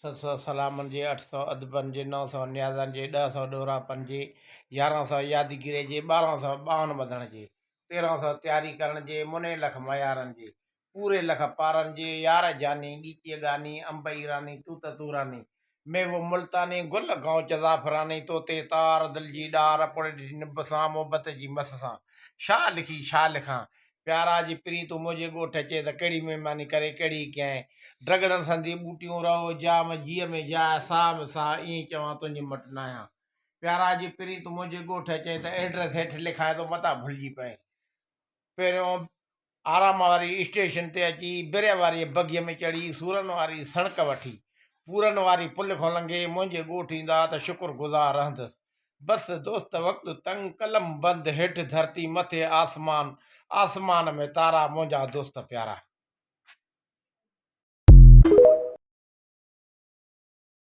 700 سلامن جي، 800 ادبن جي، 900 نيازن جي، 1000 ڏوراپن جي، 1100 يادگيري جي، 1200 ٻانهن ٻڌڻ جي، 1300 تياري ڪرڻ جي، مني لک ميارن جي، پوري لک پارن جي، يار جاني، ڳيچيء ڳاني، انب ايراني، توت توراني، ميوو ملتاني، گل گونچ زعفراني، توتي تار، دل جي ڏار، پوڙي ڏٺي نب سان، محبت جي مس سان، شاهه لکي ڇا لکان، پيارا جي پرين تون منهنجي ڳوٺ اچين ته ڪهڙي مهماني ڪري ڪهڙي ڪيائين، ڊگهڙن سندي ٻوٽيون رهو جام جيء ۾ جاء ساهه ۾ ساهه ائين چوان تنهنجي مٽ ناهيان. پيارا جي پرين تون منهنجي ڳوٺ اچين ته ايڊريس هيٺ لکانء ٿو متان ڀلجي پئين. پهريون آرام واري اسٽيشن تي اچي برهه واريء بگيء ۾ چڙهي سورن واري سڻڪ وٺي پورن واري پل کان لنگهي منهنجي ڳوٺ ايندا ته شڪر گذار رهندس. بس دوست وقت تنگ قلم بند هيٺ ڌرتي مٿي آسمان آسمان ۾ تارا منهنجا دوست پيارا.